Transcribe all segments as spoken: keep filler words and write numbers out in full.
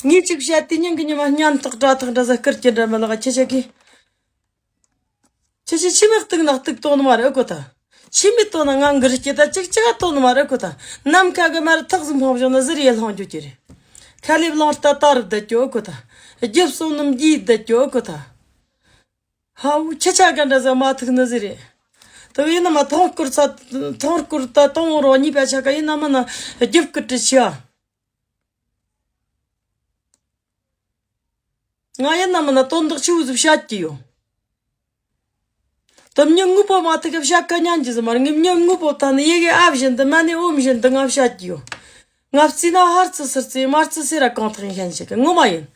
ངས་ཅིག་བཤད་དེ་སྙིང་གི་ཉི་མ་སྙན་ཐག་སྒྲ་ཐག་འདྲ་ཟ་སྐར་གྱི་འདྲ་མི་ལག་ཁྱེད་ཆ་གི། ཁྱེད་ཆ་ཆི་མི་གཏུག་ན་གཏུག་དོན་མ་རེད་ཨོ་ཀོ་ད། ཆི་མི་དོན་ན་ང་འགུལ་སྐྱེ་ད་ཅིག་ཅིག་དོན་མ་རེད་ཨོ་ཀོ་ད། ནམ་མཁའ་གི་མར་ཐག་ཟིག་འཕངས་བཞག་ན་ཟིར་ཡེ་ལྷང་རྒྱུ་ཀྱི་རེད། ཁ་ལེབ་ལང་ལྟ་ལྟ་རུ་བསྡད་རྒྱུ་ཨོ་ཀོ་ད། རྒྱབ་སོང་ནམ་རྒྱས་བསྡད་རྒྱུ་ཨོ་ཀོ་ད། ཧའུ་ཁྱེད་ཆ་ག་འདྲ་ཟ་མ་ཐུག་ནི་ཟིག་རེད། དེ་ཡིན་ན་མ་ཐོང་སྐོར་ཚ་ཐོང་སྐོར་ད་གཏོང་རོགས་གཉིས་པ་ཆ་ག་ཡིན་ན་མིན་ན་རྒྱབ་སྐུ་དྲི་ཆེ་ཨ། ང་ཡིན་ན་མིན་ན་དོན་དག་ཆེ་བོ་ཟིག་བཤད་ཀྱི་ཡོད། དེ་མྱི་དངོས་པོ་མ་ཐུག་གི་བཤད་ཀ་ཉན་གྱི་ཟིག་མ་རེད། ངས་མྱི་དངོས་པོ་ཐ་ན་ཡི་གེ་ཨ་བཞིན་དུ་མ་ནི་ཨོམ་བཞིན་དུ་ང་བཤད་ཀྱི་ཡོད། ང་བརྩིས་ན་ཧར་ཚི་སིར་བརྩི་མར་ཚི་སེ་ར་གང་ཐག་ཡིན་ཤན་ཞིག་གི་ངོ་མ་ཡིན།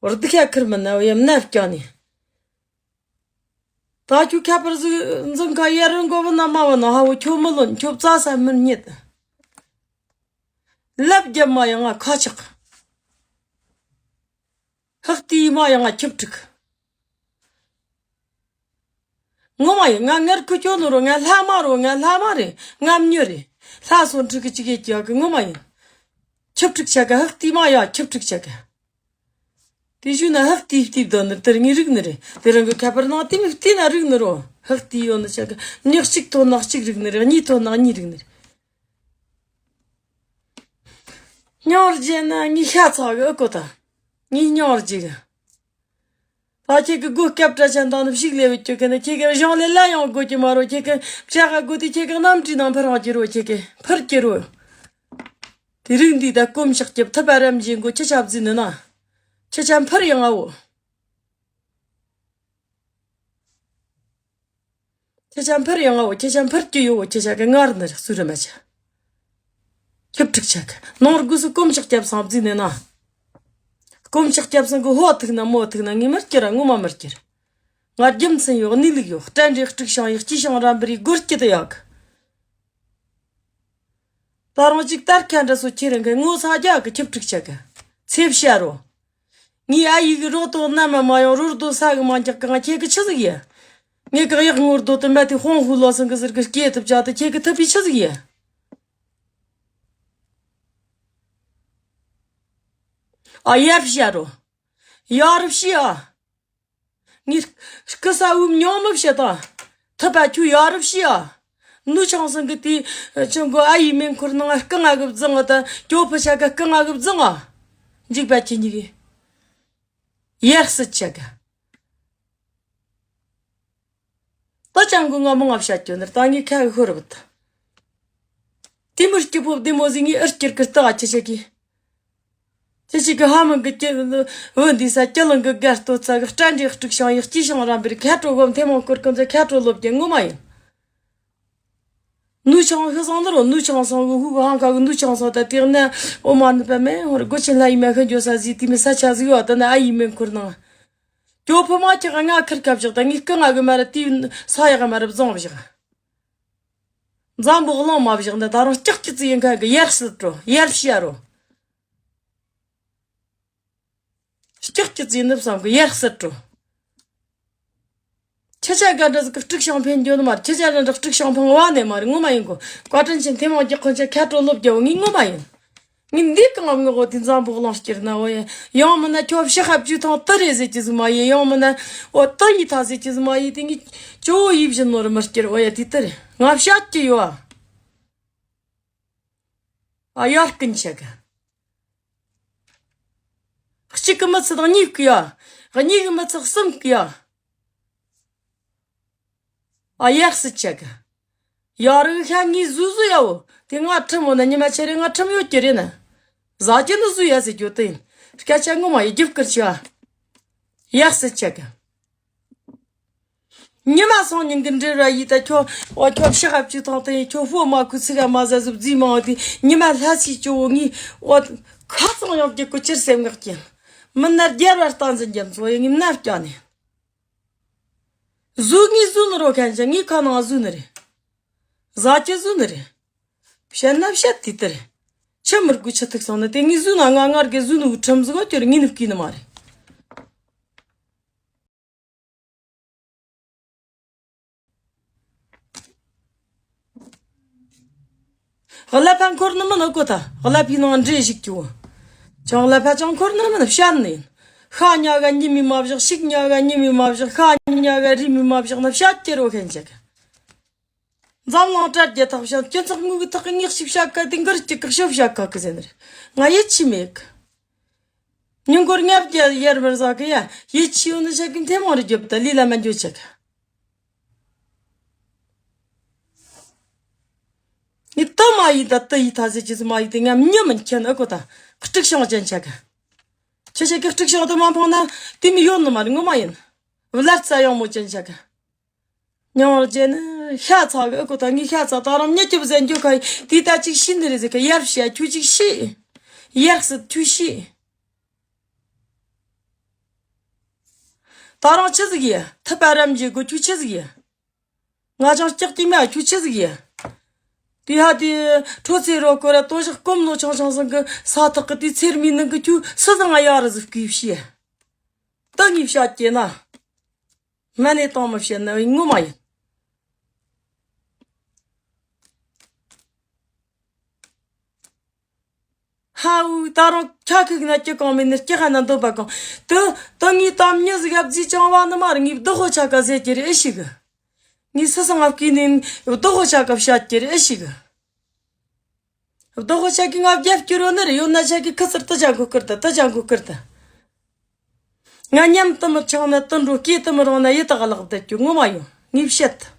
བར་སྡུག་ཤ་ཁུར་མིན་ན་ཡམ་ན་བསྐྱངས་ནས། ད་ཁྱོད་ཁ་པར་ཟིག་འཛིན་ཁ་ཡར་རིང་གོ་བུ་ན་མ་བུ་ན་ཧ་བོ་ཁྱོད་མི་ལོན་ཁྱོད་རྩ་ས་མིན་རྙེད། ལབ་རྒྱབ་མ་ཡང་ང་ཁ་ཆག་ཧག་ཏི་མ་ཡང་ང་ཁྱབ་ཁྲིག་ངོ་མ་ཡིན་ང་ངར་ཁུ་ཁྱོད་ནོ་རོ་ང་ལྷ་མ་རོ་ང་ལྷ་མ་རེད་ང་མྱི་རེད། ལྷ་སོ་ཁྲིག་གི་ཅི་གེ་ཀྱག་གི་ངོ་མ་ཡིན། ཁྱབ་ཁྲིག་ཆ་ག་ཧག་ཏི་མ་ཡ་ཁྱབ་ཁྲིག་ཆ་ག་དེ་ཞུས་ན་ཧག་ཏི་ཏི་དོ་ནི་དེར་ངའི་རིག་ནི་རེད། དེ་རང་གི་ཁ་པར་ནང་ཏི་མི་ཏི་ན་རིག་ནི་རོ། ཧག་ཏི་ཡོད་ནི་ཆ་གི་ཉག་གཅིག་ཐོན་ན་གཅིག་རིག་ནི་རེད། གཉིས་ཐོན་ན་གཉིས་རིག་ནི་རེད། ཉོར་རྗེས་ན་ངའི་ཤ་ཚ་གི་ཨ་ཀོ་ད། ངའི་ཉོར་རྗེས་གི་ད་ཁྱེད་ཀྱི་སྒོ་སྐབས་བཀྲ་ཆ་འདང་ནི་ཕྱུགས་ལས་བུད་ཀྱོ་གི་ནི་ཁྱེད་ཀྱི་གཞུང་ལས་ལ་ཡང་དགོས་ཀྱི་མ་རོ། ཁྱེད་ཀྱི་བྱ་ག་དགོས་དུས་ཁྱེད་ཀྱི་གནམ་གྲུའི་ནང་འཕུར་འོང་གི་རོ། ཁྱེད་ཀྱི་འཕུར་གྱི་རོ། དེ་རིགས་འདི་ད་སྐོམ་ཤག་རྒྱབ་ཐུབ་པ་རམ་བཞིན་གོ་ཁྱི་ཆབ་རྫི་ནི་ན། ཁྱི་ཆ་འཕུར་ཡང་ཨོ། ཁྱི་ཆ་འཕུར་ཡང་ཨོ། ཁྱི་ཆ་འཕུར་གྱི་ཡོ། ཁྱི་ཆ་གི་ངར་ནི་རེག་སུ་རི་མ་ཆ། ཁྱི་ཕྲུག་ཆ་གི་ནོར་དགོས་སུ་སྐོམ་ཤག་རྒྱབ་སང་རྫི་ནི་ན། སྐོམ་ཤག་རྒྱབ་སང་གི་ཧོ་ཐུག་ན་མོ་ཐུག་ན་ངས་མར་གྱི་ར་ངོ་མ་མར་གྱི་ར། ང་རྒྱུ་མཚན་ཡོད་གནས་ལུགས་ཡོད་སྐྲན་རེག་དཀྲུག་ཤིང་ཡག་སྐྱིད་ཤིང་རམ་པ་རེ་སྒོར་སྐྱིད་དུ་ཡག་ད་རུང་གཅིག་ལྟར་ཁ་འདྲ་སོ་ཁྱེད་རང་གི་ངོ་ཚ་རྒྱ་གི་ཁྱི་ཕྲུག་ཆ་གི་ཚེ་བཤའ་རོ། ངའི་ཨ་ཡིག་གི་རོ་ཏོ་ན་མ་མ་ཡོང་རོར་དོ་ས་གི་མ་འཇག་གི་ང་ཁྱེད་གི་ཆི་ཟིག་ཡ། ངས་གི་གཡག་ངོར་དོ་དུ་མ་དེ་ཧོང་ཧུ་ལོ་སང་གི་ཟིར་གི་སྐྱེ་ཐུབ་ཅག་དུ་ཁྱེད་གི་ཐུབ་པའི་ཆི་ཟིག་ཡ། ཨ་ཡར་བཤའ་རོ། ཡར་བཤའ་ཨ། ངས་སྐུ་ས་འུམ་མྱོང་མི་བཤད་དང་། ཐུབ་པ་ཁྱོད་ཡ་རབས་ཤི་ཡ། ནུ་ཆང་སང་གི་དེ་ཆུ་མགོ་ཨ་ཡི་མེ་འཁོར་ནང་སྐུ་ང་གི་བརྫང་ང་དང་སྐྱོ་ཕུ་ཆ་ག་སྐུ་ང་གི་བརྫང་ང་། འཇིགས་པ་ཁྱི་གཉིས་ཀྱི་ཡར་སྲིད་ཆ་ག་ད་ཅང་གི་ང་མང་ང་བཤད་ཀྱོ་ནར་ད་ངས་ཁ་གི་ཤོར་བུད། དེ་མུར་སྐྱི་ཕོབ་བདེ་མོ་ཟིག་ངས་ཨར་སྐྱུར་གི་ལྟ་ཨ་ཆི་ཆ་གི་ཁྱེད་ཅིག་གི་ཧ་མི་གི་ཀྱི་བུ་འདི་ས་སྐྱི་ལང་གི་དགའ་སྟོད་ཚ་གི་སྐྲ་འདྲེ་དཀྲུག་ཤིང་ཡག་སྐྱིད་ཤིང་རམ་པར་ཁ་དྲོ་གོམ་ཐེ་མོང་སྐོར་ཀུན་ཚ་ཁ་དྲོ་ལོབ་ཀྱི་ངོ་མ་ཡིན། ནུ་ཆང་ཤི་སང་ནི་རོ་ནུ་ཆང་སང་གི་ཧུ་གི་ཧང་ཁ་གི་ནུ་ཆང་སང་ད་དེ་ན་ཨོ་མ་ནི་པ་མེ་ཧོར་སྒོ་ཆེན་ལྷ་ཡི་མ་ཤི་འགྱོ་ས་ཟི་དེ་མི་ས་ཆ་ཟི་ཡོ་ད་ན་ཨ་ཡི་མེ་འཁུར་ནང་ཀྱོ་ཕུ་མ་ཁྱི་ག་ང་ཁིར་ཁ་བཞག་ད་ངས་སྐུ་ང་གི་མ་ར་དེ་ས་ཡག་མ་ར་བཟང་བཞག་འཛམ་བུ་གླང་མ་བཞག་ན་ད་རང་སྐྱག་སྐྱི་ཙི་ཡིན་ཁ་གི་ཡར་སྲིད་འགྲོ་ཡར་བཤའ་རོ། སྐྱག་སྐྱི་ཙི་ནུབ་བསམ་གི་ཡར་སྲིད་འགྲོ། ཁྱི་ཆ་ག་འདྲ་ཟིག་གི་དཀྲུག་ཤིང་འཕེན་འགྱོ་ནི་མ་རེད། ཁྱི་ཆ་འདྲ་འདྲ་དཀྲུག་ཤིང་འཕང་བ་ནས་མ་རེད་ངོ་མ་ཡིན་གོ་བཀའ་དྲིན་ཆེན་ཐེ་མང་རྒྱག་ཁོན་ཆ་ཁ་དྲོ་ལོབ་རྒྱ་བོ་ངས་ངོ་མ་ཡིན། ངས་འདི་གང་ངོ་གོ་དེ་འཛམ་བུ་གླང་སྐྱེར་ན་འོ་ཡ་ཡང་མིན་ན་ཁྱོད་ཕྱི་ཁ་བཅུ་ཐང་དུ་རེད་ཟེར་གྱི་ཟིག་མ་ཡིན། ཡང་མིན་ན་འོ་དུ་ཡི་ཐ་ཟེར་གྱི་ཟིག་མ་ཡིན། དེ་ངས་ཅོ་བོ་ཡིབ་བཞིན་ནོ་ར་མི་སྐྱེར་འོ་ཡ་དེ་དུ་རེད་ང་བཤད་ཀྱི་ཡོད་ཨ། ཨ་ཡར་ཀུན་ཆེ་གི་གཅིག་གི་མི་ཚེ་དང་གཉིས་ཀྱི་ཡ། གཉིས་ཀྱི་མི་ཚེ་གསུམ་གྱི་ཡ། ཨ་ཡར་སྲིད་ཆེ་གི་ཡ་རིག་ཤ་ངའི་ཟུ་ཟུ་ཡ་བོ་དེ་ང་ཁྲིམས་འོ་ན་ཉི་མ་ཆེ་རེ་ང་ཁྲིམས་ཡོད་ཀྱི་རེད་ན། ཟ་རྒྱུ་ནི་ཟུ་ཡ་ཟེར་རྒྱུ་དེ་ཡིན། སྐད་ཆ་ངོ་མ་ཡི་རྒྱུ་བསྐུར་ཆེ་བ། ཡར་སྲིད་ཆེ་གི་ཉི་མ་སང་ཉིན་གི་འབྲེལ་བ་ཡིས་ད་ཁྱོད་འོ་ཁྱོད་ཕྱི་ཁ་བཅུ་ཐང་དེ་ཁྱོད་ཕོ་མ་ཁུ་ཚིག་ག་མ་ཟ་ཟུབ་རྫི་མང་དེ་ཉི་མ་ལྷ་སྲིད་ཅོ་བོ་ངས་འོ་ཁ་ཚང་ཡང་རྒྱུ་ཀུ་ཅིར་སེམས་ངག་ཀྱིན་མི་ནར་རྒྱལ་བར་སྟངས་འཛིན་རྒྱ་མཚོ་ཡི་ངས་མནར་བསྐྱངས་ནས་ཟུག་ངས་ཟུག་ནི་རོ་ཁན་ཅན་ངས་ཁ་ནང་ཟུག་ནི་རེད། ཟ་ཅི་ཟུག་ནི་རེད། བཤད་ན་བཤད་དེ་ལྟར་ཆི་མི་དགོས་ཆི་ཐུག་སོང་ནི་དེ་ངས་ཟུག་ན་ང་ངར་གི་ཟུག་ནི་གི་ཁྲིམས་ཟིག་ག་ཁྱོད་ངས་ནི་བཀོད་ནི་མ་རེད། ཀླད་པ་འཁོར་ནི་མིན་ནོ་གོ་ད། ཀླད་པའི་ནང་འདྲེ་ཞིག་གྱོ། ཅང་ལ་ཕ་ཅང་འཁོར་ནི་མིན་བཤད་ནི་ཡིན། ཤ་ཉ་ག་ཉི་མི་མ་བཞག་ཤིག་ཉ་ག་ཉི་མི་མ་བཞག་ཤ་ཉ་ག་རི་མི་མ་བཞག་ན་བཤད་ཀྱི་རོ་ཁན་ཅིག་འཛམ་གླིང་དྲ་རྒྱ་ཐག་བཤད་སྤྱི་ཚོགས་དངོས་གི་ཐག་གི་ངེས་ཤིག་བཤད་ཀ་དེ་འགར་གཅིག་གི་ཤོབ་བཤད་ཀ་གི་ཟེར་ནི་རེད། ང་ཡིད་ཆེས་མེད་གི། ཉིན་འགོར་ལྔ་བརྒྱ་ཡར་མར་ཟ་གི་ཡ་ཡིད་ཆེས་ཡོད་ནི་བཤད་གི་མཐེ་མོང་རེ་རྒྱོབ་ད་ལི་ལ་མ་འགྱོ་ཆེ་གི། ངས་དུ་མ་ཡིན་ད་དུ་ཡིན་ད་ཟེར་གྱི་ཟི་མ་ཡིན་དེ་ང་མྱི་མིན་ཁྱེད་ཨ་ཀོ་ད་དཀྲུག་ཤིང་ཅན་ཆག་གི། ཁྱེད་ཆག་གི་དཀྲུག་ཤིང་དུ་མ་འཕངས་ན་དེ་མི་ཡོད་ནི་མ་རེད་ངོ་མ་ཡིན། བླ་རྩ་ཡང་མོ་ཅན་ཆག་གི། མྱང་བར་བྱས་ནི་ཤ་ཚ་གི་ཨ་ཀོ་ད་ངས་ཤ་ཚ་ད་རང་མྱི་སྐྱིབ་ཟན་འགྱོ་ཁ་ཡི་དེ་ད་ཅིག་ཤི་ནི་རེད་ཟེར་གི་ཡར་བཤད་ཁྱོད་ཅིག་ཤི། ཡར་སི་ཁྱོད་ཤི། ད་རང་ཆི་ཟིག་ཡ་ཐུབ་པ་རམ་གྱི་དགོས་ཁྱོད་ཆི་ཟིག་ཡ། ང་ཅང་སྐྱག་གི་མ་ཁྱོད་ཆི་ཟིག་ཡ། དེ་ཧ་དེ་ཁྲོ་ཚེ་རོ་ཀོ་ར་ལྟོ་ཞག་སྐོམ་ལོ་ཆང་ཆང་སང་གི་ས་ཐག་གི་དེ་ཚེར་མའི་ནང་གི་ཁྱོད་སུ་ཟང་ང་ཡ་ར་ཟིག་གི་བཤད། ད་ངས་བཤད་ཀྱེ་ན། མ་ནས་བཏང་མི་བཤད་ན་ངོ་མ་ཡིན། ཧའུ་ད་རུང་ཁྱ་ཁུག་ན་སྐྱི་གང་མིན་ནི་སྐྱི་ཧ་ན་འདོད་པ་གང་། དུ་དུ་ངའི་གཏམ་མྱི་ཟིག་ཨབ་ཛི་ཅང་བ་ནི་མ་རེད། ངའི་བདག་པོ་ཆ་ག་ཟེར་གྱི་རེད་ཨེ་ཤི་གི། ངའི་སུ་སང་ཨབ་ཀི་ནི་བདག་པོ་ཆ་ག་བཤད་ཀྱི་རེད་ཨེ་ཤི་གི། བདག་པོ་ཆ་གི་ང་རྒྱབ་སྐྱོར་བོ་ནི་རེད་ཡོད་ན་ཆ་གི་ཁུ་སར་དུ་ཅང་གོ་ཀིར་ད་དུ་ཅང་གོ་ཀིར་ད། ང་མཉམ་དུ་མི་ཆང་ན་དུ་འགྲོ་སྐེ་དུ་མི་རང་ན་ཡི་དྭགས་ལག་བསྡད་རྒྱུ་ངོ་མ་ཡོང་ངས་བཤད།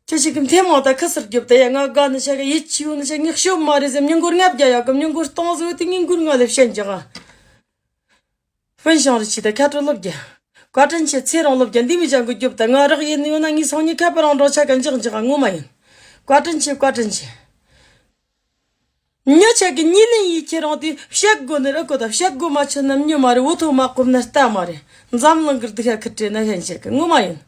ཁྱེད་ཞིག་གི་མཐེ་མོ་ད་ཁུ་སིར་རྒྱབ་ད་ཡ་ང་དགའ་ནི་ཆ་ག་ཡིད་ཆེས་ཡོད་ནི་ཆ་ངས་ཤོབ་མ་རེད་ཟེར་མྱི་མགོར་ལྔ་བརྒྱ་ཡག་གི་མྱི་མགོར་སྟོང་ཟིག་དེ་ངས་མགོར་ང་ལ་བཤད་འཇག་ཨ། ཧྥན་ཤང་རི་ཆི་ད་ཁ་དྲོ་ལོབ་རྒྱ། བཀའ་དྲིན་ཆེ་ཚེ་རིང་ལོབ་རྒྱ་འདི་མི་ཅང་གི་རྒྱབ་ད་ང་རག་ཡིན་ནི་ཡོད་ན་ངས་སང་ཉིན་ཁ་པར་རང་འགྲོ་ཆ་ག་འཇག་འཇག་ཨ་ངོ་མ་ཡིན། བཀའ་དྲིན་ཆེ་བཀའ་དྲིན་ཆེ། མྱི་ཆ་གི་ཉི་ལིང་ཡིས་ཁྱེད་རང་དེ་བཤད་དགོས་ནི་རེད་ཀོ་ད་བཤད་དགོས་མ་ཆི་ན་མྱི་མ་རེད་འུ་ཐོག་མ་ཀོབ་ན་ལྟ་མ་རེད་འཛམ་གླིང་གི་སྡུག་ཤ་ཁུར་བྲེ་ན་ཧན་ཆ་གི་ངོ་མ་ཡིན།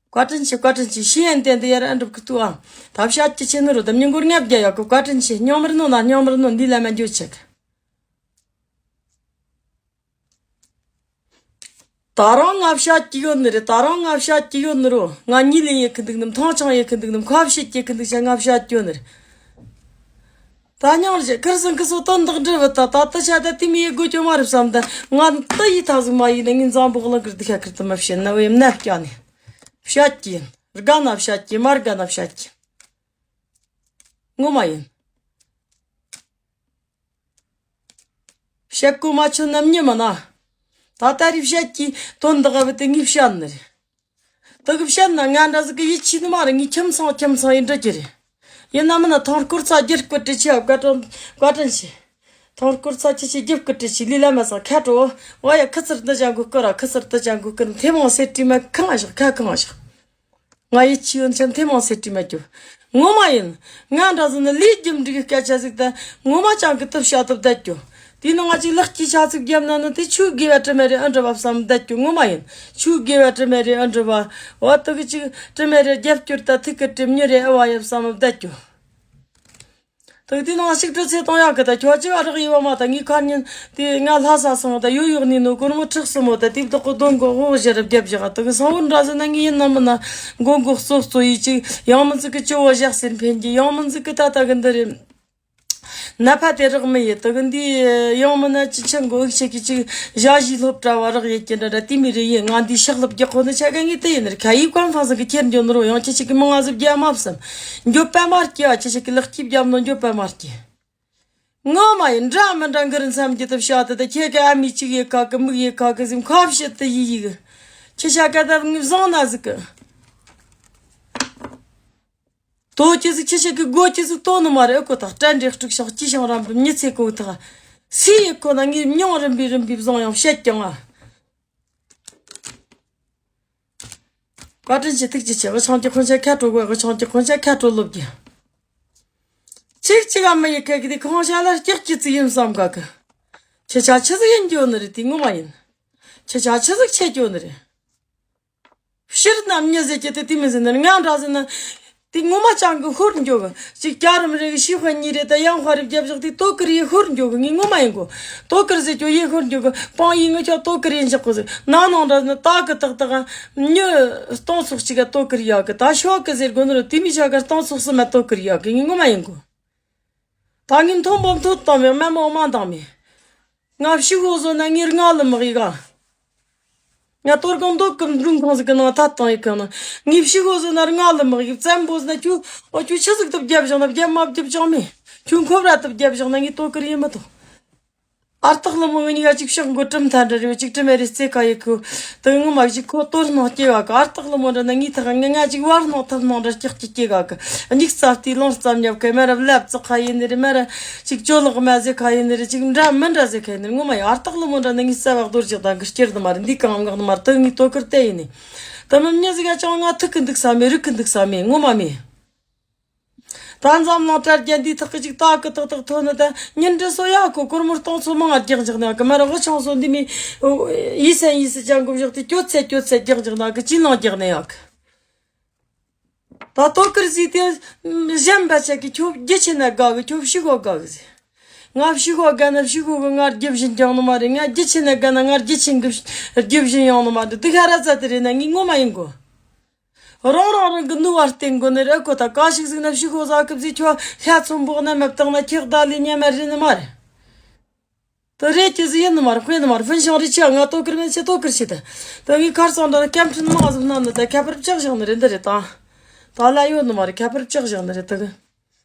བཀའ་དྲིན་ཆེ་བཀའ་དྲིན་ཆེ་ཤི་ཡན་ཏན་དེ་ཡར་ཨ་འགྲུབ་ཀི་ཏུ་ཨ། ཐབས་ཤ་ཅི་ཆེ་ནི་རུ་དམ་ཉིན་གུར་ངབ་རྒྱ་ཡག་གི་བཀའ་དྲིན་ཆེ་སྙོམ་ར་ནོ་ན་སྙོམ་ར་ནོ་འདི་ལ་མ་འགྱོ་ཆེ་གི། ད་རང་ང་བཤད་ཀྱི་ཡོད་ནི་རེད། ད་རང་ང་བཤད་ཀྱི་ཡོད་ནི་རོ། ང་གཉིད་ལེན་ཡེ་ཁི་འདུག་ནམ་ཐང་ཆང་ཡེ་ཁི་འདུག་ནམ་ཁ་བཤད་ཀྱི་ཁི་འདུག་ཤ་ང་བཤད་ཀྱི་ཡོད་ནི་རེད། ད་སྙིང་རྗེ་ཁིར་སང་ཁི་སོ་དོན་དག་འདྲི་བུ་ད་ད་ད་ཤ་ད་དེ་མི་ཡེ་དགོས་ཀྱི་མ་རེད་བསམ་ད། ང་ད་ཡི་ཐག་ཟིག་མ་ཡིན་ན་ངའི་འཛམ་བུ་གླིང་ཁིར་འདི་ཤ་ཁིར་ད་མ་བཤད་ན་བའི་མནའ་སྐྱ་ནི་བཤད་ཀྱི་ཡིན། དགའ་ན་བཤད་ཀྱི་མ་དགའ་ན་བཤད་ཀྱི་ངོ་མ་ཡིན། བཤད་དགོས་མ་ཆོད་ནམ་ཉི་མ་ན། ད་ལྟ་རེ་བཤད་ཀྱི་དོན་དག་བུ་དེ་ངས་བཤད་ནི་རེད། དེ་གི་བཤད་ན་ང་འདྲ་ཟིག་གི་ཡིད་ཆེས་ནི་མ་རེད། ངས་ཁྱིམ་ཚང་ཁྱིམ་ཚང་ཡིན་འདྲི་གི་རེད། ཡིན་ན་མིན་ན་ཐང་སྐོར་ཚ་རྒྱུ་སྐུ་དྲི་ཆེ་བ་བཀའ་དྲིན་བཀའ་དྲིན་ཆེ། ཐང་སྐོར་ཚ་ཁྱི་ཆེ་རྒྱུ་སྐུ་དྲི་ཆེ་ལི་ལ་མ་ས་ཁ་དྲོ། ཨོ་ཡ་ཁི་ཚིར་འདི་ཅང་གུ་སྐུ་ར་ཁི་ཚིར་འདི་ཅང་གུ་སྐུ་མཐེ་མོང་སེ་དྲི་མ་ཁང་བཞག་ཁ་ཁང་བཞག་ང་ཡི་ཆི་ཡོན་ཆེན་ཐེ་མོང་སེ་དྲི་མ་རྒྱུ། ངོ་མ་ཡིན། ང་འདྲ་ཟིན་ནི་ལས་རྒྱུ་འབྲི་གི་སྐད་ཆ་ཟིག་ད་ངོ་མ་ཅང་གི་ཏུ་བཤད་ཐུབ་བསྡད་རྒྱུ། དེ་ནི་ང་ཅིག་ལག་གི་ཆ་ཚིག་བརྒྱབ་ན་ནི་དེ་ཆུ་དགེ་བ་དྲི་མ་རེད་ཨ་འདྲ་བ་བསམ་བསྡད་རྒྱུ་ངོ་མ་ཡིན། ཆུ་དགེ་བ་དྲི་མ་རེད་ཨ་འདྲ་བ། འོ་དུ་གི་ཅིག་དྲི་མ་རེད་རྒྱབ་སྐྱོར་ད་ཐིག་གི་དྲི་མྱི་རེད་ཨ་བ་ཡབ་བསམ་བསྡད་རྒྱུ། དུ་དེ་ནང་ཞིག་དྲི་ཚེ་གཏོང་ཡག་གི་ད་ཁྱོད་ཅི་བ་རག་ཡི་བ་མ་ད་ངའི་ཁ་ཉིན་དེ་ང་ལྷ་ས་སོང་ད་ཡོད་ཡོད་ནི་ནོ་གོར་མོ་ཁྲག་སོ་མོ་ད་དེབ་དོག་གི་གདོན་གོ་འོ་ཞེ་རབ་རྒྱབ་བཞག་དུ་གི་སང་བོ་འདྲ་ཟེར་ན་ངའི་ཡིན་ན་མིན་ན་མགོ་མགོ་གསོ་གསོ་ཡི་ཅིག་ཡང་མི་ཟིག་གི་ཅི་བོ་བཞག་ཟེར་འཕེན་གྱི་ཡང་མི་ཟིག་གི་ད་ད་གི་འདི་རེད། ན་ཕ་དེ་རག་མི་ཡི་དུ་གི་འདི་ཡང་མིན་ན་ཅི་ཆེན་གོ་ཨིག་ཆེ་གི་ཅིག་ཞ་ཞི་སློབ་གྲྭ་བ་རག་ཡེ་ཀྱི་འདྲ་འདྲ་དེ་མི་རེ་ཡིན། ང་འདི་ཤག་ལབ་རྒྱག་གོ་ནི་ཆ་ག་ངའི་དེ་ཡིན་རེད། ཁ་ཡི་ཀོན་ཧྥང་སང་གི་ཁྱེར་འགྱོ་ནི་རོ་ཡང་ཁྱེད་ཅིག་གི་མི་ང་ཟིག་རྒྱ་མ་བསམ། འགྱོད་པ་མ་སྐྱེ་བ་ཁྱེད་ཅིག་གི་ལག་སྐྱིབ་རྒྱབ་ནོ་འགྱོད་པ་མ་སྐྱེ། ངོ་མ་ཡིན་འདྲ་མི་འདྲ་འགིར་མཚམས་ཀྱི་དུ་བཤད་དུ་དུ་ཁྱེད་ཀྱི་ཨ་མི་གཅིག་ཡི་ཁ་གི་མིག་ཡི་ཁ་གི་ཟིམ་ཁ་བཤད་དུ་ཡི་ཡི་གི། ཁྱེད་ཤ་ཀ་ད་ངི་བཟང་ན་ཟིག་གི། དོ་ཅི་ཟིག་ཁྱེད་ཤ་གི་སྒོ་ཅི་ཟིག་གཏོང་ནི་མ་རེད་ཨ་ཁོ་ཐག་དྲན་འདྲེ་དཀྲུག་ཤོག་ཅི་ཤང་རམ་པའི་མྱི་ཚེ་གོ་ཐག་སི་ཡི་ཁོ་ན་ངི་མྱོང་རིམ་པའི་རིམ་པའི་བཟང་ཡང་བཤད་ཀྱང་ཨ། བཀའ་དྲིན་ཆེ་ཐུགས་རྗེ་ཆེ། འུ་ཆང་གི་ཁོང་ཆ་ཁ་དྲོ་དགོས། འུ་ཆང་གི་ཁོང་ཆ་ཁ་དྲོ་ལོབ་རྒྱུ། ཆིག་ཆིག་ཨ་མ་ཡི་ཁ་གི་དེ་ཁོང་ཆ་ལ་སྐྱག་གི་ཙི་ཡིན་བསམ་ག་གི། ཁྱེད་ཆ་ཆི་ཟིག་ཡིན་རྒྱུ་ནི་རེད་དེ་ངོ་མ་ཡིན། ཁྱེད་ཆ་ཆི་ཟིག་ཆེ་རྒྱུ་ནི་རེད། ཕྱིར་ནམ་ཉི་ཟེར་གྱི་དེ་དེ་མི་ཟེར་ནི་ང་འདྲ་ཟེར་ན། དེ་ངོ་མ་ཅང་གི་ཤོར་འགྱོ་གི། ཅིག་སྐྱ་རིམ་རེ་གི་ཤི་ཧོན་གཉིས་རེ་དང་ཡང་ཧོ་རེ་བརྒྱབ་བཞག་དེ་ཏོ་ཀི་རེ་ཡེ་ཤོར་འགྱོ་གི། ངས་ངོ་མ་ཡིན་གོ། ཏོ་ཀི་རེ་ཟེར་རྒྱུ་ཡེ་ཤོར་འགྱོ་གི། པང་ཡིན་ངས་ཁྱོད་ཏོ་ཀི་རེ་ཡིན་འཇག་གོ་ཟེར། ནང་ནང་འདྲ་ནི་ཏ་གི་ཏག་ཏག་མྱི་སྟོང་ཚོགས་གཅིག་ག་ཏོ་ཀི་རེ་ཡག་གི། ད་ཤོག་གི་ཟེར་དགོ་ནི་རུ་དེ་མི་ཆ་ག་སྟོང་ཚོགས་སུ་མ་ཏོ་ཀི་རེ་ཡག་གི། ངས་ངོ་མ་ཡིན་གོ། ད་ངས་མཐོང་བོ་མཐོང་བཏང་མེད། དམའ་མོ་དམའ་བཏང་མེད། ང་ཕྱི་ཤོག་བཟོ་ན་ངའི་རྔ་ལ་མི་གཡུག་ག། ང་གཏོར་གང་མདོག་གི་འབྲུང་ཁང་ཟིག་གི་ནང་ཐད་བཏང་ཡི་གི་ནང་། ངའི་ཕྱི་ཤོག་བཟོ་ན་རྔ་ལ་མི་གཡུག། བཙན་པོ་ཟེར་ན་ཁྱོད། ཨོ་ཁྱོད་ཆི་ཟིག་ཏུ་བརྒྱབ་བཞག་ན་བརྒྱབ་མ་བརྒྱབ་ཅང་མེད། ཁྱོད་འཁོབ་ར་ཏུ་བརྒྱབ་བཞག་ན་ངས་ཏོ་ཀི་རེ་ཡེ་མི་ཐུབ། ཨར་སྟག་ལི་མོ་ངེད་གཉིས་ཀ་གཅིག་ཕྱག་མགོ་གྲིམ་མཐའ་འདྲ་རེ་བ། གཅིག་གྲིམ་ཨེ་རེ་རྩེ་ཁ་ཡི་ཁུ། དེ་ངོ་མ་གཅིག་ཁོ་གཏོར་སྣང་སྐྱེ་བ་གི། ཨར་སྟག་ལི་མོ་འདྲ་ན་ངའི་ཐག་ང་ང་གཅིག་བར་སྣང་ཐབས་སྣང་འདྲ་སྐྱག་གཅིག་སྐྱེ་ག་གི། མིག་རྩ་ལྟའི་ལོང་རྩ་ཉབ་གི། མ་ར་ལབ་རྩེ་ཁ་ཡིན་ནི་རེད། མ་ར་གཅིག་ཅོ་ལག་མ་ཟེ་ཁ་ཡིན་ནི་རེད། གཅིག་འདྲ་མི་འདྲ་ཟེ་ཁ་ཡིན་ནི་རེད། ངོ་མ་ཡིན། ཨར་སྟག་ལི་མོ་འདྲ་ན་ངའི་རྩ་བ་གདོར་རྒྱག་དང་གི་སྐྱེར་དུ་མ་རེད། འདི་གང་འགག་ནི་མ་རེད། དེ་ངའི་ཏོ་ཀིར་དེ་ཡིན་ནི། དེ་མི་མྱི་ཟིག་ག་ཅང་ང་ཐུག་གི་འདུག་ས་མེད། རིག་གི་འདུག་ས་མེད། ངོ་མ་མེད། ད་འཛམ་གླིང་དྲ་རྒྱ་འདིའི་ཐག་གི་ཅིག་ཏག་གི་ཏག་ཏག་ཐོན་ནི་ད་ཉིན་འདྲི་སོ་ཡག་གོ། སྒོར་མོ་སྟོང་ཚོ་མང་ང་རྒྱག་འཇག་ནི་ཡག་གི། མ་ར་དབུ་ཆང་སོ་འདི་མི་ཡིད་སེམས་ཡིད་སེམས་ཅང་གོ་བཞག་དེ་སྐྱོ་ཚད་སྐྱོ་ཚད་རྒྱག་འཇག་ནི་ཡག་གི། ཅི་ལང་རྒྱག་ནི་ཡག་གི། ད་ཏོ་ཀིར་ཟིག་དེ་གཞན་པ་ཆ་གི་ཁྱོད་རྒྱུ་ཆེ་ན་དགའ་གི། ཁྱོད་ཕྱི་གོ་དགའ་གི་ཟེར། ང་ཕྱི་གོ་དགའ་ན་ཕྱི་གོ་གི་ང་རྒྱུ་བཞིན་ཀྱང་ནི་མ་རེད། ང་རྒྱུ་ཆེ་ན་དགའ་ན་ང་རྒྱུ་ཆེན་གི་རྒྱུ་བཞིན་ཡང་ནི་མ་རེད། དེ་ཁ་ར་ཙ་དེ་རེད་ན་ངས་ངོ་མ་ཡིན་གོ། རང་རང་རང་གི་ནུས་པ་བརྟེན་དགོས་ནི་རེད་ཁོ། ད་ག་ཞིག་ཟིག་ན་ཕྱི་ཤོག་ཟ་གི་ཟིག་ཁྱོད་ཤ་ཚོམ་པོ་གནམ་མ་བཏང་ན་ཁྱེད་བདག་ལས་ཉམས་མ་རེད་ནི་མ་རེད། དེ་རེད་ཀྱི་ཟིག་ཡིན་ནི་མ་རེད། དཔེ་ནི་མ་རེད། ཕུན་ཤང་རེ་ཆེ་ང་ཏོ་ཀིར་མེད་ཆེ་ཏོ་ཀིར་ཆེ་ད། དེ་ངའི་ཁར་སང་འདྲ་སྐྱབས་འཕྲིན་མང་ཟིག་གནང་ནི་ད་ཁྱད་པར་ཆགས་བཞག་ནི་རེད། འདི་རེད་ད། ད་ལ་ཡོད་ནི་མ་རེད། ཁྱད་པར་ཆགས་བཞག་ནི་རེད་དེ་གི།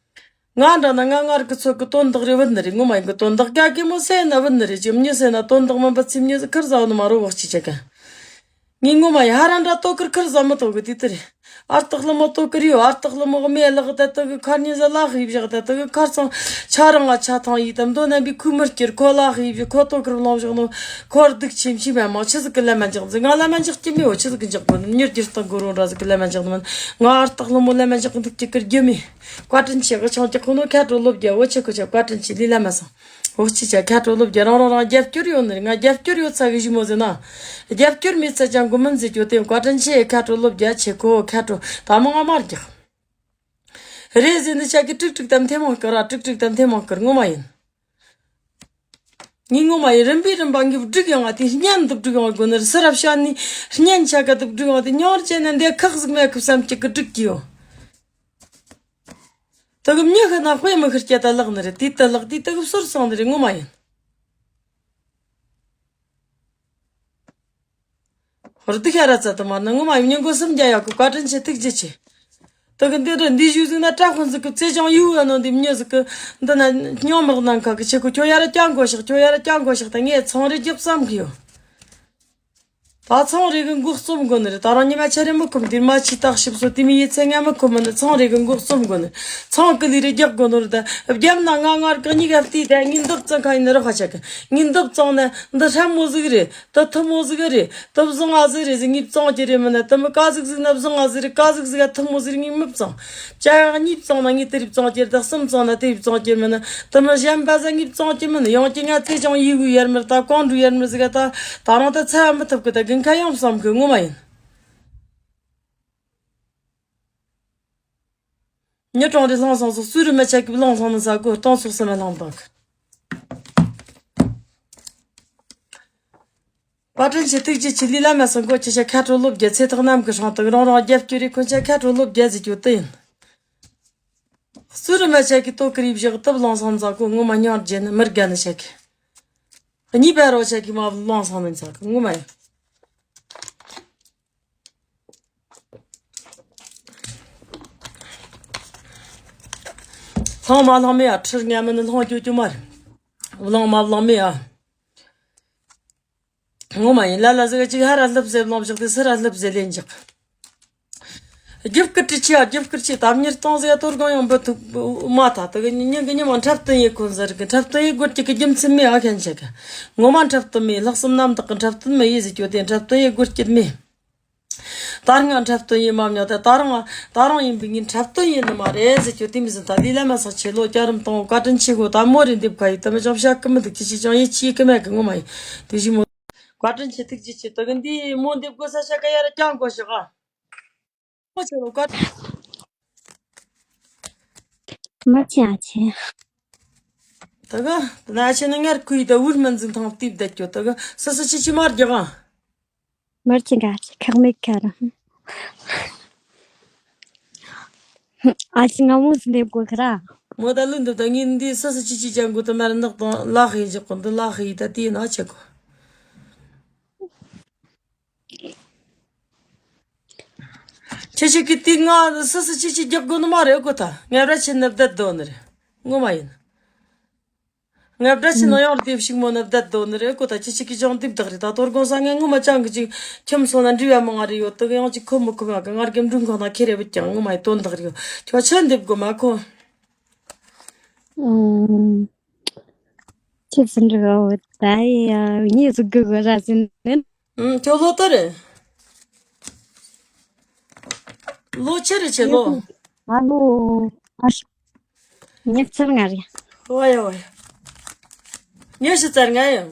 ང་འདྲ་ན་ང་ངར་གི་ཚོད་གི་དོན་དག་རེ་བུད་ནི་རེད། ངོ་མ་ཡིན་གི་དོན་དག་ག་གེ་མོ་སེ་ན་བུད་ནི་རེད། ཅི་མྱི་སེ་ན་དོན་དག་མིན་པ་ཚིམ་མྱི་ཟིག་ཁིར་ཟ་བ་ནི་མ་རོ་བག་ཅི་ཆེ་ག། ངས་ངོ་མ་ཡིན་ཧ་ར་འདྲ་ཏོ་ཁིར་ཁིར་ཟ་མི་ཏོ་གི་དེ་དེ་རེད། ཨར་སྟག་ལི་མོ་ཏོ་ཁིར་ཡོད། ཨར་སྟག་ལི་མོ་གི་མེ་ལག་ད་དུ་གི་ཁར་ཉི་ཟ་ལ་ཧི་བཞག་ད་དུ་གི་ཁར་ཚང་ཆ་རང་ང་ཆ་ཐང་ཡིད་དམ་དོ་ན་བི་ཁུ་མི་སྐྱིར་ཁོ་ལ་ཧི་བཞག་ཁོ་ཏོ་ཁིར་ལོང་བཞག་ནོ་ཁོར་སྡུག་ཆེམ་ཆེམ་མ་མང་ཆི་ཟིག་གི་ལ་མ་འཇག་ཟིག་ང་ལ་མ་འཇག་གི་མེ་འོ་ཆི་ཟིག་གི་འཇག་གོ་ནི་མྱུར་གྱི་སྟག་གོ་རོ་འདྲ་ཟིག་གི་ལ་མ་འཇག་ནི་མིན། ང་ཨར་སྟག་ལི་མོ་ལ་མ་འཇག་གི་འདུག་ཅི་ཀིར་རྒྱུ་མེད། བཀའ་དྲིན་ཆེ་གི་ཆང་ཀྱི་ཁོ་ནོ་ཁ་དྲོ་ལོ་བརྒྱ་བོ་ཆེ་ཁོ་ཆ་བཀའ་དྲིན་ཆེ་ལི་ལ་མ་སང་། འོ་ཅི་ཆ་ཁ་དྲོ་ལོ་བརྒྱ་རང་རང་རང་རྒྱབ་སྐྱོར་ཡོད་ནི་རེད། ང་རྒྱབ་སྐྱོར་ཡོད་ཚ་གི་ཞི་མོ་ཟེར་ན། རྒྱབ་སྐྱོར་མེད་ཚ་ཅང་གོ་མིན་ཟེར་རྒྱུ་དེ་བཀའ་དྲིན་ཆེ་ཁ་དྲོ་ལོ་བརྒྱ་ཆེ་ཁོ་ཁ་དྲོ་ད་མང་ང་མར་རྒྱག་རེད་ཟེར་འདི་ཆ་གི་ཀྲིག་ཀྲིག་དམ་ཐེ་མང་ཀི་ར་ཀྲིག་ཀྲིག་དམ་ཐེ་མང་ཀི་ངོ་མ་ཡིན། ངས་ངོ་མ་ཡིན་རིམ་པས་རིམ་པ་ངས་བསྒྲིགས་ཡོང་བ་དེ་སྙན་དུ་བསྒྲིགས་ཡོང་དགོས་ནི་རེད། སི་རབ་ཤ་ནི་སྙན་ཆ་ག་དུ་བསྒྲིགས་ཡོང་དེ་ཉོར་བྱས་ན་འདི་ཁག་ཟིག་མེད་ཁུ་བསམ་གྱི་གི་བསྒྲིགས་ཀྱི་ཡོད། དེ་གི་མྱི་ཤི་ན་དཔེ་མི་ཤི་སྐྱ་ད་ལག་ནི་རེད། དེ་ད་ལག་དེ་དེ་གི་བསོད་སོང་ནི་རེད། ངོ་མ་ཡིན། ཧོར་སྡུག་ཤ་ར་ཙ་དུ་མ་ནི་ངོ་མ་ཡིན། མྱི་མགོ་སུམ་རྒྱ་ཡག་གི་བཀའ་དྲིན་ཆེ་ཐུགས་རྗེ་ཆེ། དེ་གི་འདི་རུ་འདི་ཞུ་ཟིག་ན་བཀྲ་ཤིས་ཟིག་གི་བརྩེ་ཅང་ཡུ་ཡ་ནོ་འདི་མྱི་ཟིག་གི་འདི་ན་སྙོམས་མག་ནང་ཁ་གི་ཆེ་ཁོ་ཁྱོད་ཡ་ར་ཀྱང་གོ་ཤག་ཁྱོད་ཡ་ར་ཀྱང་གོ་ཤག་ད་ངས་ཚོང་རེ་རྒྱག་བསམ་གི་ཡོད། ད་ཚོང་རེ་གི་འགོ་རྩོམ་དགོ་ནི་རེད། ད་རང་ཉི་མ་ཆ་རེ་མི་ཁོམ་དེར་མ་ཆི་བརྟག་ཞིབ་སོ་དེ་མི་ཡི་ཚེ་ང་མི་ཁོམ་མི་ནི་ཚོང་རེ་གི་འགོ་རྩོམ་དགོ་ནི། ཚོང་གི་ལི་རེ་རྒྱག་དགོ་ནོ་རེད། ད་རྒྱབ་ན་ང་ངར་གི་གཉིས་ཀ་བལྟས་ད་ངའི་འདབ་ཙང་ཁ་ཡིན་ནི་ར་ཧ་ཆ་གི། ངའི་འདབ་ཙང་ན་འདི་ཧྲ་མོ་ཟིག་རེད། ད་ཐུ་མོ་ཟིག་རེད། ད་བཟང་ང་ཟིག་རེད་ཟེར་ངས་བཙོང་རྒྱུ་རེད། མིན་ན་ད་མི་ཀ་ཟིག་ཟིག་ན་བཟང་ང་ཟིག་རེད། ཀ་ཟིག་ཟིག་ག་ཐུ་མོ་ཟིག་རེད། ངས་མི་བཙོང་། བྱ་ཡག་གཉིས་བཙོང་ན་ངས་དེ་རིགས་བཙོང་རྒྱུ་རེད། ད་གསུམ་བཙོང་ན་དེ་རིགས་བཙོང་རྒྱུ་མིན་ན་ད་མི་གཞན་པ་ཟིག་ངས་བཙོང་རྒྱུ་མིན་ན། ཡང་གི་ང་ཚེ་ཅང་ཡི་གུ་ཡར་མར་ད་གང་འགྲོ་ཡར་མར་ཟིག་ག་ད་ད་རང་ད་ཚ་མི་ཐུབ་གི། ད་གི་ཁ་ཡང་བསམ་གི་ངོ་མ་ཡིན། མྱི་གྲོང་རེ་ལྷང་སང་སོགས་སུ་རུ་མ་ཆ་གི་ལྷང་སང་ནི་ས་གོ་སྟོང་སོགས་སུ་མ་ལྷང་དང་གི། བཀའ་དྲིན་ཆེ་ཐུགས་རྗེ་ཆེ། ལི་ལ་མ་སང་གོ་ཆེ་ཆ་ཁ་དྲོ་ལོ་བརྒྱ་ཚེ་ཐག་ནམ་གི་སྲང་དང་རང་རང་རྒྱབ་སྐྱོར་རེ་ཁོན་ཆ་ཁ་དྲོ་ལོ་བརྒྱ་ཟིག་གྱོད་དེ་ཡིན། སུ་རུ་མ་ཆ་གི་ཏོ་ཀི་རི་བཞག་སྟབས་ལང་སང་ཚ་གོ་ངོ་མ་ཉར་རྒྱན་ནི་མི་དགའ་ནི་ཆ་གི། གཉིས་པ་རོ་ཆ་གི་མ་ལང་སང་ནི་ཚ་གི་ངོ་མ་ཡིན། ལྷང་མ་ལྷང་མེ་ཡ་ཁྲིར་ངན་མི་ནི་ལྷང་ཀྱོ་ཀྱོ་མ་རེད། བླང་མ་བླང་མེ་ཡ། ངོ་མ་ཡིན། ལ་ལ་ཟིག་ཅིག་ཧ་ར་ལྷབ་ཟེར་ལོང་བཞག་དེ་སི་ར་ལྷབ་ཟེར་ལེན་འཇག་རྒྱབ་ཀི་ཀྲི་ཆི་ཡ་རྒྱབ་ཀི་ཆི་དམ་ཉེར་སྟོང་ཟིག་ཡ་གཏོར་གང་ཡོང་འབུ་ཐུག་མ་ཐ་དེ་གི་ཉིན་གི་ཉི་མ་འཁྲབ་སྟོན་ཡེ་ཁོན་ཟེར་གི། འཁྲབ་སྟོན་ཡེ་དགོས་ཀྱི་གི་རྒྱུ་མཚན་མེད་ཨ་ཁན་ཆེ་གི། ངོ་མ་འཁྲབ་སྟོན་མེད། ལྷག་བསམ་རྣམ་དག་གི་འཁྲབ་སྟོན་མེད་ཡེ་ཟིག་གྱོད་དེ་འཁྲབ་སྟོན་ཡེ་དགོས་ཀྱི་མེད། ད་རུང་ང་འཁྲབ་སྟོན་ཡེ་མ་མྱོང་ད། ད་རུང་ང་ད་རུང་ཡིན་པའི་ངས་འཁྲབ་སྟོན་ཡེ་ནི་མ་རེད་ཟེར་རྒྱུ་དེ་མི་ཟིན། ད་ལི་ལ་མ་སང་ཆེ་ལོ་བསྐྱར་རིམ་གཏོང་བཀའ་དྲིན་ཆེ་གོ། ད་མོ་རེ་འདེབས་ཁ་ཡིན་ད་མི་ཅང་བཤད་གི་མི་འདུག་ཅི་ཞིག་ཅང་ཡེ་ཆི་གི་མེད་གི་ངོ་མ་ཡིན། དེ་བཞིན་མོ་བཀའ་དྲིན་ཆེ་ཐུགས་རྗེ་ཆེ། ད་གི་འདི་མོ་འདེབས་དགོས་ས་ཤ་ཀ་ཡ་ར་ཀྱང་དགོས་ཤག་ཨ། མོ་ཆེ་ལོ་བཀའ། མར་ཆེན་ཨ་ཆེན། ད་ག་ད་ན་ཆེན་ན་ངར་ཁུའི་ད་འུར་མན་ཟིན་ཐང་ཏིབ་ད་ཀྱོ། ད་ག་ས་ས་ཆི་ཆི་མར་རྒྱག་ཨ། མར་ཆེན་ག་ཆེ་ཁག་མེད་ཁ་ར། ཨ་ཆེ་ང་མོ་སི་འདེབས་གོ་ཁ་ར། མོ་ད་ལུན་ད་ད་ངིན་འདི་ས་ས་ཆི་ཆི་ཅང་གོ་ད་མར་ནག་དང་ལ་ཧི་ཇག་གོ་འདི་ལ་ཧི་ད་ཏི་ན་ཆེ་གོ། ཁྱེད་ཅག་གི་དེ་ང་སུ་སུ་ཅི་ཅི་རྒྱག་དགོས་ནི་མ་རེད་གོ། ད་ངས་ར་ཆེ་ནི་བསྡད་དོ་ནི་རེད། ངོ་མ་ཡིན། ངས་ར་ཆེ་ནི་ཡང་དེབ་ཞིག་མོ་ནི་བསྡད་དོ་ནི་རེད་གོ། ད་ཁྱེད་ཅག་གི་ཅང་དེབ་བདག་རེད། ད་དོ་དགོང་ས་ངས་ངོ་མ་ཅང་གི་ཅིག་ཁྱིམ་སོང་ན་འབྲི་བ་མང་ང་རེ་ཡོད། དེ་ག་ཡང་ཅིག་ཁོ་མི་ཁོ་མ་གི་ངར་གེམ་འབྲུ་འགོག་ན་ཁེ་རེ་བུད་ཀྱང་ངོ་མ་ཡི་དོན་བདག་རེད། ཁྱོད་ཆེ་འདེབས་དགོས་མ་གོ། ཨུམ། ཁྱེད་ཚོ་འདྲི་གོ་ད་ཡ་ངས་སུ་གི་གོ་ར་ཟིན་ནི། ཨུམ། ཁྱོད་ལོ་ཏོ་རེད། ལོ་ཆེ་རེད་ཆེ་ལོ། ང་ལོ་ཨ་ཤ། ཉི་ཤུ་རྩ་ལྔ་རེད། ཝ་ཡ་ཝ་ཡ། ཉི་ཤུ་རྩ་ལྔ་ཡང་།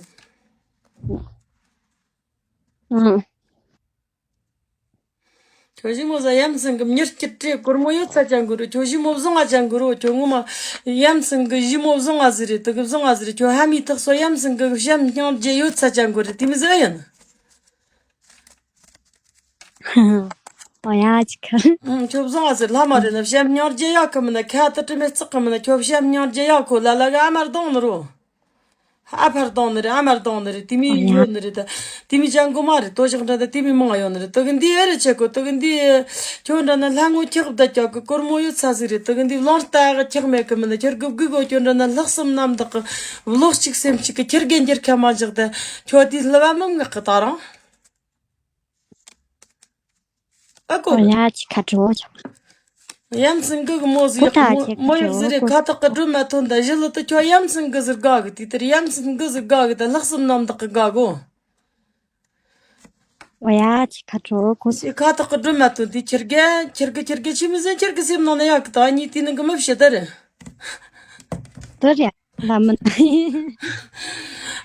ཨུམ། ཁྱོད་ཞི་མོ་ཟ་ཡམ་སེང་གི་མྱུར་སྐྱིད་སྤྲད་གོར་མོ་ཡོད་ཚ་ཅང་གུ་རུ། ཁྱོད་ཞི་མོ་བཟང་ང་ཅང་གུ་རུ། ཁྱོད་ངོ་མ་ཡམ་སེང་གི་ཞི་མོ་བཟང་ང་ཟི་རེད། དུ་གི་བཟང་ང་ཟི་རེད། ཁྱོད་ཧ་མི་ཐག་སོ་ཡམ་སེང་གི་བྱམས་སྙིང་རྗེ་ཡོད་ཚ་ཅང་གུ་རུ་དེ་མི་ཟེར་ཡིན། ཨོ་ཡ་ཅི་ཁ། ཨང་ཁྱོད་བཟང་ང་ཟི་ལྷ་མ་རེད་ན་བྱམས་སྙིང་རྗེ་ཡག་གི་མིན་ན་ཁ་ཏི་ཏི་མི་རྩག་གི་མིན་ན་ཁྱོད་བྱམས་སྙིང་རྗེ་ཡག་གོ་ལ་ལ་གི་ཨ་མར་གདོང་ནི་རུ། ཨ་ཕར་གཏོང་ནི་རེད། ཨ་མར་གཏོང་ནི་རེད། དེ་མི་ཡོད་ནི་རེད། ད་དེ་མི་ཅང་གོ་མ་རེད། དོ་ཞག་འདྲ་ད་དེ་མི་མང་ཡོད་ནི་རེད། དོ་གི་འདི་ཨེ་རེད་ཆེ་གོ། དོ་གི་འདི་ཁྱོད་འདྲ་ན་ལྷ་ངོ་ཁྱག་བསྡད་ཀྱག་གི་སྒོར་མོ་ཡོད་ཚ་ཟིག་རེད། དོ་གི་འདི་བློན་རྟ་གི་ཁྱག་མེད་གི་མིན་ན་ཁྱོད་གི་གི་གོ། ཁྱོད་འདྲ་ན་ལྷག་བསམ་རྣམ་དག་གི་བློ་གཅིག་སེམས་གཅིག་གི་ཁྱེར་རྒན་འགྱུར་ཁ་མ་འཇག་ད་ཁྱོད་དེ་ལྷ་བ་མི་མངག་གི་ད་རང་། ཨ་ཀོ། ཨོ་ཡ་ཅི་ཁ་དྲོ། ཡམ་སེང་གི་མོ་ཟིག་གོ་ད་ཡག་ཁི་མོ་ཡག་ཟིག་རེད། ཁ་ཐག་གི་སྒྲོལ་མ་ཐོན་ད་གཞི་ལོ་ཏི་ཁྱོད་ཡམ་སེང་གི་ཟིག་དགའ་གི་དེ་ལྟར་ཡམ་སེང་གི་ཟིག་དགའ་གི་ད་ལྷག་བསམ་རྣམ་དག་གི་དགའ་གོ། ཨོ་ཡ་ཅི་ཁ་དྲོ་གོ། ཁ་ཐག་གི་སྒྲོལ་མ་ཐོན་དེ་ཁྱེར་གི་ཁྱེར་གི་ཁྱེར་གི་ཆི་མི་ཟེར་ཁྱེར་གི་སེམས་ནང་ན་ཡག་གི་ད་གཉིས་དེ་ནང་གི་མི་བཤད་ད་རེད། ད་རེད། ལ་མིན།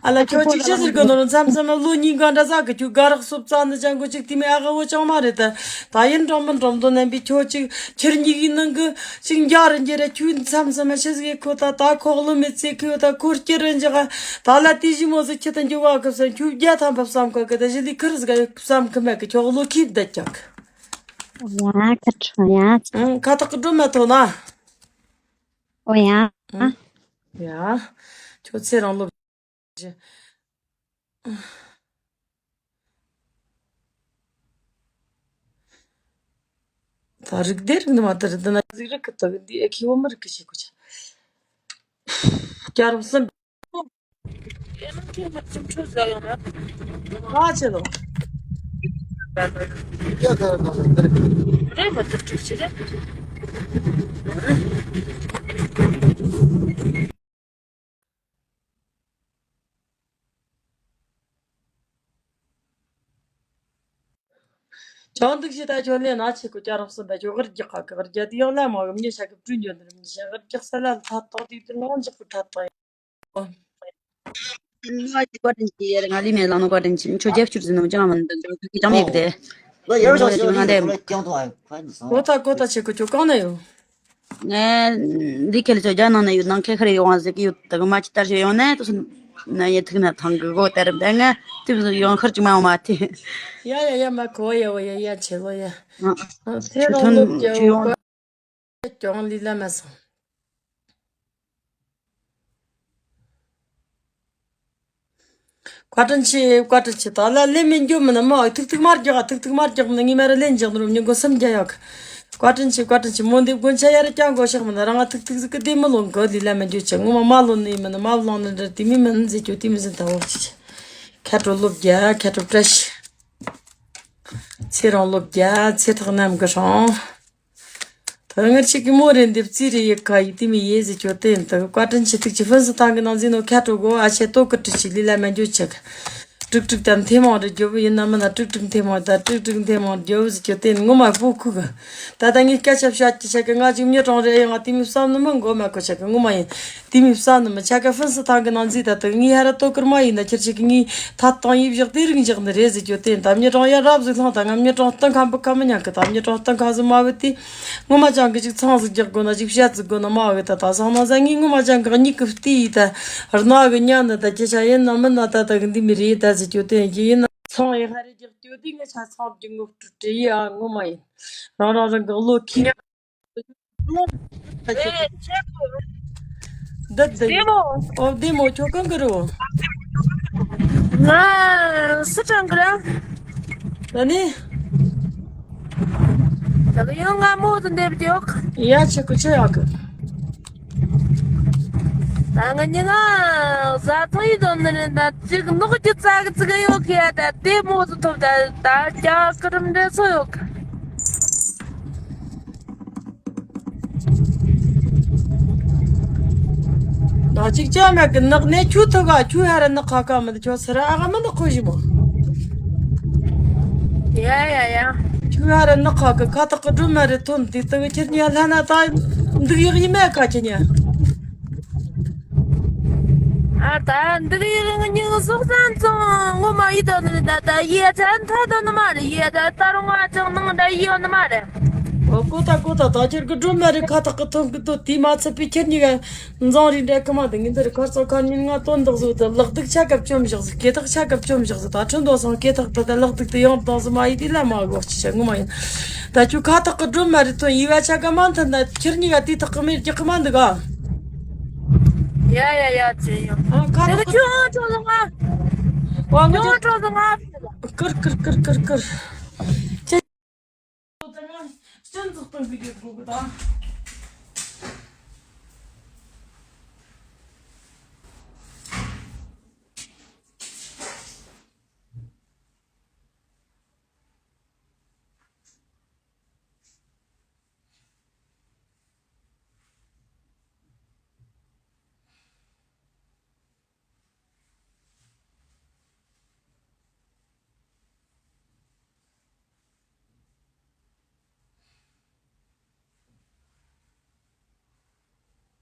ཨ་ལ་ཁྱོད་ཅིག་ཅི་ཟེར་གི་ནོར་མཚམས་མཚམས་ལོ་གཉིས་འགའ་འདྲ་ཟ་གི་ཁྱོད་དགའ་རག་སོབ་རྩ་ནི་ཅང་གོ་ཅིག་དེ་མི་ཨ་ག་བོ་ཅང་མ་རེད་ད། ད་ཡིན་འགྲོ་མིན་འགྲོ་མདོ་ནན་པའི་ཁྱོད་ཅིག་ཁྱེར་གཉིས་ཀྱི་ནང་གི་ཅིག་འཇའ་རི་འགྱེ་ར་ཁྱོད་མཚམས་མཚམས་ཆི་ཟིག་ཁོ་ད་ད་ཁོག་ལོ་མི་ཚེ་ཁོ་ད་ཁོར་སྐྱེ་རུ་འཇག་ད་ལ་དེ་བཞི་མོ་ཟིག་ཁྱི་ད་འགྱུ་བ་གི་བསམ་ཁྱོད་བརྒྱ་ཐམ་པ་བསམ་གི་གི་ད་གཞི་ལི་ཁིར་ཟིག་ག་བསམ་གི་མེད་གི་ཁྱོད་ལོ་ཁྱི་བསྡད་ཀྱག་ཡ་ཁ་ཁྲོ་ཡ། ཁ་ཐག་གི་སྒྲོལ་མ་ཐོན་ན། ཨོ་ཡ། ཨང་། ཡ། ཁྱོད་ཚེ་རིང་ལོ། ད་རིག་སྡེ་རིག་ནི་མ་ད་རེད་ན་ཟིག་རིག་གི་ད་འདི་ཨེ་ཁི་བོ་མི་རིག་གི་ཞིག་གོ་ཆ། སྐྱ་རུ་སུམ། ཨ་ཆེ་ལོ། རེད་མ་ཐུབ་ཁྲིག་ཆེ་རེད། ཅང་འདུག་ཞེ་ད་ཁྱོད་ལས་ན་ཆེ་གོ་ཅ་རོགས་སུ་འདའ་ཁྱོད་གར་རྒྱག་ག་གར་རྒྱག་དེ་ཡང་ལ་མ་གི་མྱི་ཤ་གི་བྲུས་ཉོ་འདིར་མྱི་ཤ་གར་རྒྱག་ས་ལ་ཐ་ཐོག་དེ་དེ་ལོང་འཇག་གི་ཐ་ཐོག་ཡོད། ང་ལི་མེ་ལ་ནོ་ཀ་དྲིན་ཆེ་ཁྱོད་རྒྱབ་སྐྱུར་ཟིན་ནོ་ཅང་མིན་འདུག་ཅང་མེད་གི་དེ། ང་ལས། གོ་ཐ་གོ་ཐ་ཆེ་གོ་ཁྱོད་གང་ན་ཡོད། ངས་འདི་ཁེ་ལས་ཚོ་རྒྱ་ནང་ནས་ཡོད་ནང་ཁེ་ཁ་རེ་ཡོང་བ་ཟེར་གི་ཡོད། ད་གི་མ་ཅི་ལྟར་ཞིག་ཡོང་ནས་དུ་སུ་ན་ཡེ་ཐུག་ན་ཐང་གི་གོ་དེར་འདི་ངས་དུ་སུ་ཡོང་ཁར་ཅིག་མ་འོང་མ་ཐི། ཡ་ཡ་ཡ་མ་གོ་ཡ་བ་ཡ་ཡ་ཆེ་གོ་ཡ། ཨ་ཚེ་ཆུ་རང་ཐོན་ལོབ་ཀྱི་ཆུ་ཡོང་། ཀྱོང་ལི་ལ་མ་སོང་། བཀའ་དྲིན་ཆེ་བཀའ་དྲིན་ཆེ། ད་ལ་ལེན་མི་འགྱོ་མིན་ན་མ་ཐུག་ཐུག་མར་རྒྱག་ཐུག་ཐུག་མར་རྒྱག་མིན་ན་ངས་མ་ར་ལེན་རྒྱག་ནོར་མྱི་མགོ་སེམས་རྒྱ་ཡག་བཀའ་དྲིན་ཆེ་བཀའ་དྲིན་ཆེ། མོ་འདི་དགོན་ཆ་ཡ་ར་ཀྱང་མགོ་ཤག་མིན་ན་རང་ང་ཐུག་ཐུག་ཟིག་གི་དེ་མི་ལོང་གི་ལི་ལ་མི་འགྱོ་ཆེ་ངོ་མ་མ་ལོན་ནི་མིན་ན་མ་ལོང་ནི་འདྲ་དེ་མི་མིན་ཟེར་ཁྱོད་དེ་མི་ཟིན་ད་འོག་ཆེ་ཆེ། ཁ་དྲོ་ལོབ་རྒྱ་ཁ་དྲོ་བཀྲ་ཤིས། ཚེ་རིང་ལོབ་རྒྱ་ཚེ་ཐག་ནམ་གི་སྲང་། ད་ངར་ཆིག་གི་མོ་རེད་འདེབས་རྩིས་རེད་ཡི་ཁ་ཡི་དེ་མི་ཡེ་ཟི་ཁྱོད་དེ་ཡིན་ད་བཀའ་དྲིན་ཆེ། ཐུགས་ཀྱི་ཕུན་སུམ་ཚོགས་གི་ནང་འཛིན་ནོ་ཁ་དྲོ་གོ་ཨ་ཆེ་ཏོ་ཀི་ཀྲི་ཆི་ལི་ལ་མ་འཇུ་ཆག་ཀྲིག་ཀྲིག་དང་མཐེ་མོང་རེ་རྒྱོབ་ཡིན་ན་མིན་ན། ཀྲིག་ཀྲིག་མཐེ་མོང་དང་ཀྲིག་ཀྲིག་མཐེ་མོང་རྒྱོབ་ཟེར་རྒྱུ་དེ་ངོ་མ་སྤུ་ཁུག་གི། ད་ལྟ་ངས་སྐད་ཆ་བཤད་ཀྱི་ཆ་གི་ང་ཅིག་མྱི་གྲོང་རེ་ཡོང་ང་དེ་མོ་བསམ་ནི་མིན། མགོ་མ་ཁོ་ཆ་གི་ངོ་མ་ཡིན། དེ་མོ་བསམ་ནི་མིན། ཆ་ག་ཧྥིན་སི་ཐང་གི་ནང་འཛུལ་ད་དུ་ངས་ཧ་ར་ལྟོ་ཀིར་མ་ཡིན་ན་ཁྱེར་ཆེ་གི་ངས་ཐད་གཏོང་ཡིབ་བཞག་དེ་རིགས་འཇག་ནི་རེད་ཟེར་རྒྱུ་དེ། ད་མྱི་གྲོང་ཡ་རབ་ཟིག་ལྷོང་ད་ང་མྱི་གྲོང་སྟོན་ཁ་འབུ་ཁ་མི་ཉན་གི། ད་མྱི་གྲོང་སྟོན་ཁ་ཟིག་མ་བུད་དེ། ངོ་མ་ཅང་གི་ཅིག་ཚང་ཟིག་རྒྱག་དགོས་ན་ཅིག་བཤད་ཟིག་དགོས་ན་མ་འོས། ད་ད་སང་ན་ཟ་ངས་ངོ་མ་ཅང་གི་མྱིག་གི་བལྟས་ཡིས་ད་རྣ་གི་ཉན་ནི་ད་ཅི་ཆ་ཡིན་ན་མིན་ན་ད་ད་གི་འདི་མི་རེད་ད་ཟེར་རྒྱུ་དེ་ཡིན་ན། ཚང་ཡི་ཧ་རེ་རྒྱག་རྒྱུ་དེ་ངས་ཆ་ཚང་རྒྱུ་ངོ་སྤྲོད་བྲིས་ཡ་ངོ་མ་ཡིན། རང་རང་རང་གི་བློ་ཁེ་ཉག་ཨེ་ཆེ་གོ། འདི་འདི་བདེ་མོ། ཨོ་བདེ་མོ། ཁྱོད་གང་གི་རེད། ང་སི་ཁྲོན་གི་རེད། ད་ནི། ད་གི་ཡང་ང་མོ་དུ་འདེབས་ཀྱི་ཡོད། ཡ་ཆེ་གོ་ཆེ་ཡག་གི། ད་ང་ཉི་ང་བཟའ་ཚང་ཡིན་དོ་ནི་རེད། ད་ཅིག་ནོག་ཅི་ཙག་ཙིག་ཡོད་གི། ད་དེ་མོ་དུ་ཐོབ། ད་ད་རྒྱ་གི་རིམ་འདྲ་སོ་ཡོད་གི། ད་ཅིག་ཅང་མེད་གི། ནག་ནས་ཆུ་ཐུག་ག་ཆུ་ཧ་ར་ནག་ཁ་ཁ་མི་འདུག་ཁྱོད་སི་ར་ཨ་ག་མི་འདུག་ཁོ་ཞི་མོ། ཡ་ཡ་ཡ། ཆུ་ཧ་ར་ནག་ཁ་གི་ཁ་ཐག་གི་སྒྲོལ་མ་རེ་ཐོན་དེ་དུ་ཁྱེར་ཉ་ལྷ་ན་ད་འདུག་ཡག་ཡིན་མེད་ཁ་ཁྱེར་ཉ། ཨ་ད་འདུག་ཡག་ངི་སོག་ཙང་ཙང་ངོ་མ་ཡི་དོ་ནི་ད་ད་ཡི་ད་ཐ་དོ་ནི་མ་རེད། ཡི་ད་ད་རུང་ང་ཅང་ནང་ད་ཡི་ཡོད་ནི་མ་རེད། ཨོ་གོ་ད་གོ་ད། ད་ཁྱེར་གི་སྒྲོལ་མ་རེ་ཁ་ཐག་གི་ཐོན་གི་དོ་དེ་མ་ཚད་པའི་ཁྱེར་ཉི་ག་འཛང་རིང་འདྲ་ཁི་མ་དེ་ངི་འདིར་ཁར་ཚོ་ཁར་ཉིན་ང་དོན་དག་བཟོ་དེ་ལག་དུག་ཆ་སྐབས་བཅོམ་བཞག་ཟིག་སྐེ་ཐག་ཆ་སྐབས་བཅོམ་བཞག་ཟིག་ད་ཁྲི་མདོ་སང་སྐེ་ཐག་དེ་ད་ལག་དུག་དེ་ཡང་བཏང་ཟིག་མ་ཡི་དེ་ལ་མ་གོ་ཅི་ཆ་ངོ་མ་ཡིན། ད་ཁྱོད་ཁ་ཐག་གི་སྒྲོལ་མ་རེ་ཐོན་ཡི་བ་ཆ་ག་མ་མཐུན་ན་ཁྱེར་ཉི་ག་དེ་ཐག་གི་མེར་རྒྱག་གི་མ་འདུག་ག་ཡ་ཡ་ཡ་ཅི་ཡོང་། ཨ་ཁ་དེ་ཐག་གི་ཁྱོད་ཁྱོད་ལ་ང་བ་ང་ཁྱོད་ཁྱོད་ཁྱོད་ལ་ང་ཀིར་ཀིར་ཀིར་ཀིར་ཀིར། སྤྱི་ཚོགས་སྟེང་གི་ཡོད་དགོས་གི་དང་།